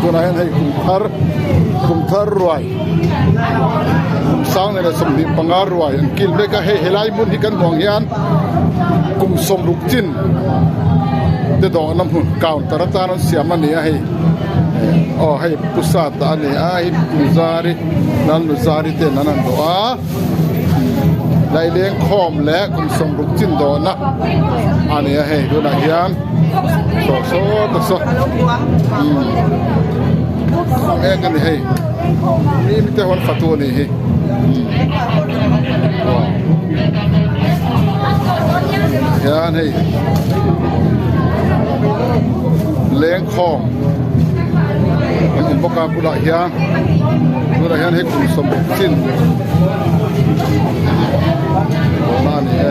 Tunah hian hei kum thar kum thar ruai kum sang nei leh 25 ruai an kil mek a hei helai hmun hi kan hmuh ang hian kum 60 chin te dawhna hmun counter atan an siam a ni a hei aw hei pu sata a ni a hei nuzari lalnuzari ten an han dawh a laileng khawm leh kum 60 chin dawhna a ni a hei tunah hian saw saw te saw umm eng a ni hei mi mi te ho an fatu a nih hi umm aw hian hei lengkhawm an awm bawk a bulah hian bulah hian hei kum 60 chin dawhna a ni e.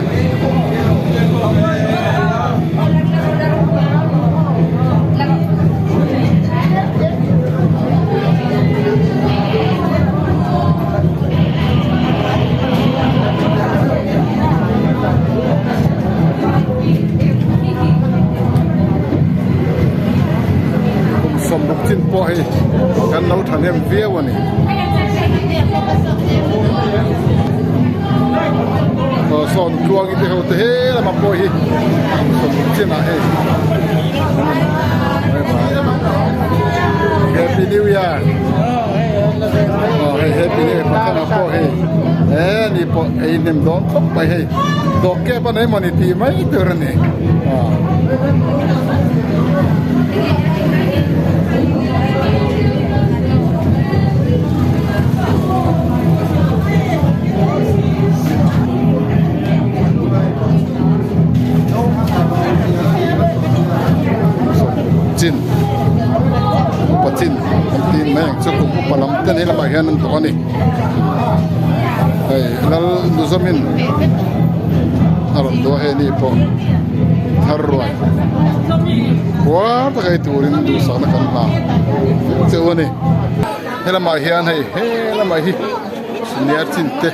Kum 60 chin pawh hei kan lo thahnem viau a ni. Aw sawn tluangi te ho te he lamah pawh hi kum 60 chinah hei Happy New Year aw hei Happy New Year pakhat ah pawh hei he ni pawh ei hnem dawn khawp mai hei dawh kep a nei mawni tih mai tur a ni aw. Chin upa chin an tih mai ang chu kum upa lam ten helamah hian an tawh a ni hei lal nuzamin a rawn duah hei ni pawh thar ruai khuar taka ei turin duhsakna kan hna cheu a ni helamah hian hei helamah hi senior chin te.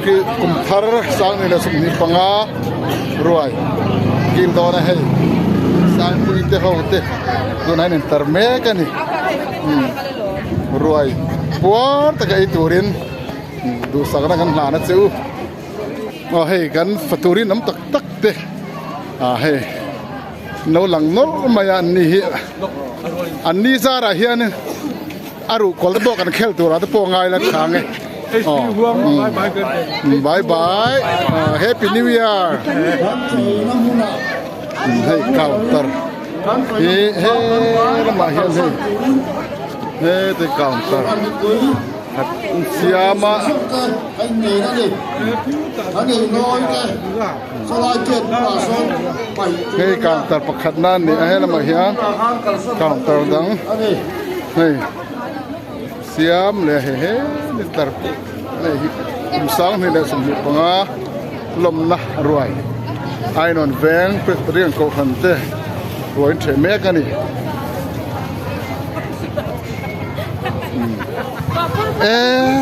Khi kum thar 2025 ruai kil dawn a hei Sangpui te ho te tunah hian intar mek a ni ruai puar taka ei turin duhsakna kan hlan a che u aw hei kan faturin awm tak tak te ah hei no lang nawlh mai a an ni hi an ni zarah hianin. A ruh kawl te pawh kan khel tur ah te pawh ngai la chang e. Bye bye. Happy New Year. Hei counter. Hi he lamah hian hei. He te counter. Siama. Hei counter pakhat na ni a he lamah hian counter dang. Hei siam leh hei he ni tlar hei hi kum 2025 lawmna ruai Ainawn veng Presbyterian kohhran te ruai in ṭheh mek a ni. E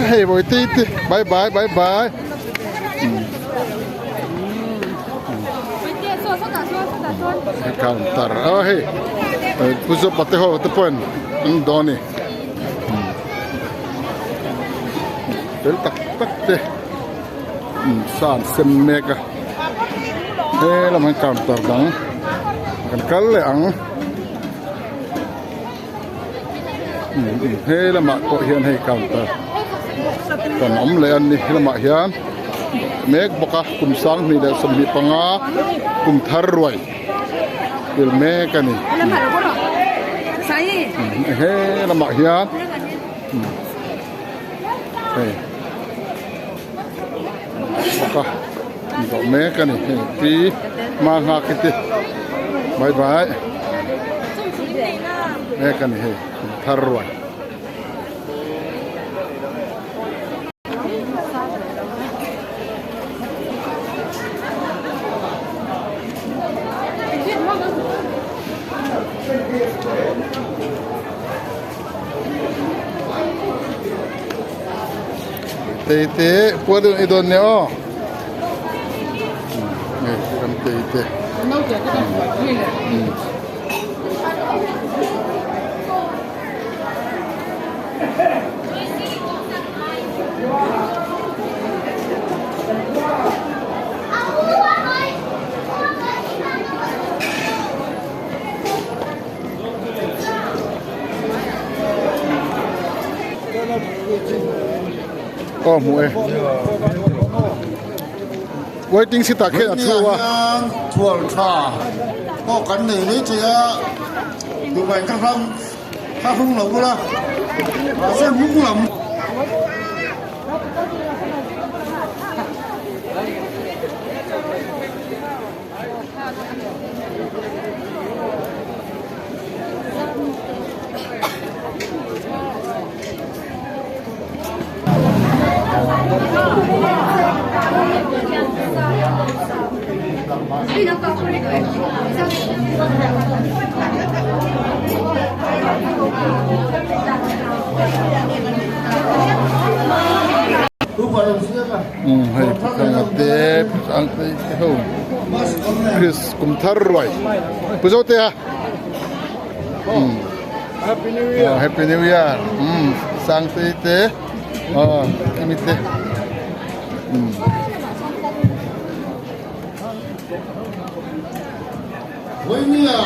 hei vawi ti ti bye bye bye bye. Counter a hei pu zawpa te ho te pawhin an dawn a ni fel tak tak te sa an sem mek a he lamah hian counter dang kan kal leh ang he lamah pawh hian hei counter kan awm leh a ni he lamah hian mek bawk a kum 2025 kum thar ruai kil mek a ni he lamah hian hei bawk a dawh mek a ni hei pi hma nghak hi te bye bye mek a ni hei thar ruai. Tei te puat i dawn nia aw. Hei ram tei te. Aw hmuh e. Waiting seat ah khian a thu a. Thual tha pawh kan nei mai thei a, duhmai ka ram ka hrung lo bula mahse hnung lam. Umm hei pakhat te ang te ho Chris kum thar ruai pu zo te a umm Happy New Year Happy New Year umm sang te te aw khami te umm. Vawinia.